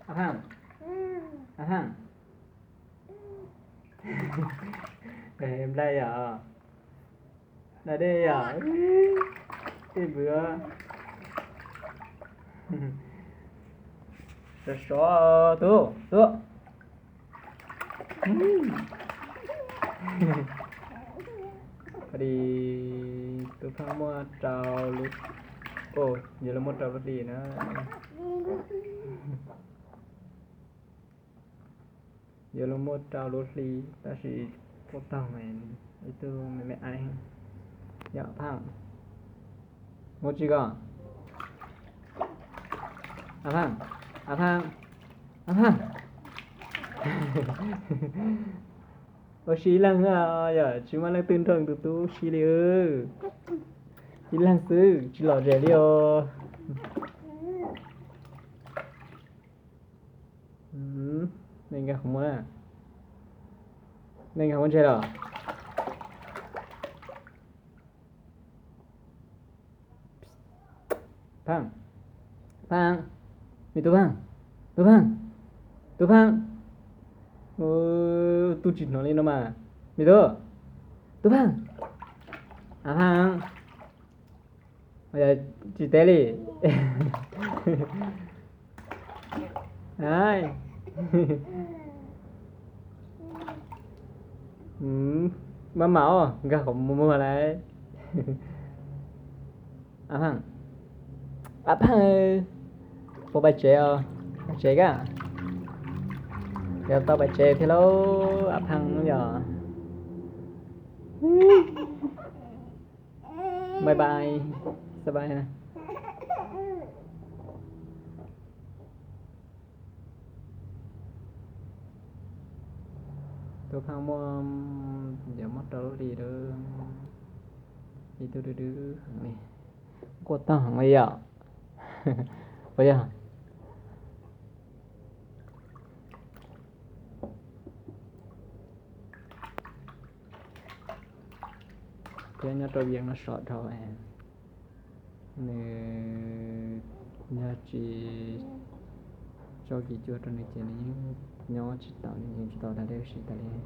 Ab Phaj, Ab Phaj, nplai yom, nplai dej yom, dej npwv. Sov sov, Tub, Tub. Poj di, Tub Phaaj muaj rau lub, yuav luag muaj rau lub hli na. Yuav luag muaj rau lub hli, tab sis kuj taug ib tug me me aiv. Yog Phaaj, muaj tsi koj? Ab Phaaj, Ab Phaaj, Ab Phaaj. Ua si ib leeg xwb, yog tsis muaj leej twg nrog tus tub si li. Ib leeg xwb tsis lom zem li os. Nej nkag qhov muag, nej nkag qhov muag ntshe los. Phaaj, Phaaj, me Tub Phaaj, Tub Phaaj, Tub Phaaj. Tub tsis hnov li no mas, me Tub, Tub Phaaj, Ab Phaaj. Tsis teb li. Maj mam os, nkag qhov muag lawm. Ab Phaaj, Ab Phaaj, puas pais tsev os? Pais tsev koj. Yog tau pais tsev thiab lauj Ab Phaaj yog. Bye bye, bye bye. Tub Phaaj muaj, yuav muaj rau lub hli lawm. Ib tug dwb dwb heev li. Quaj taug heev li yom. Puas yog? Thiab nyob rau yeeb no sov dhau, nws yog tsis tso kis cua rau nws ces nws yeej nyob tsis tau, nws yeej tsis tau tag dej ua si tas li.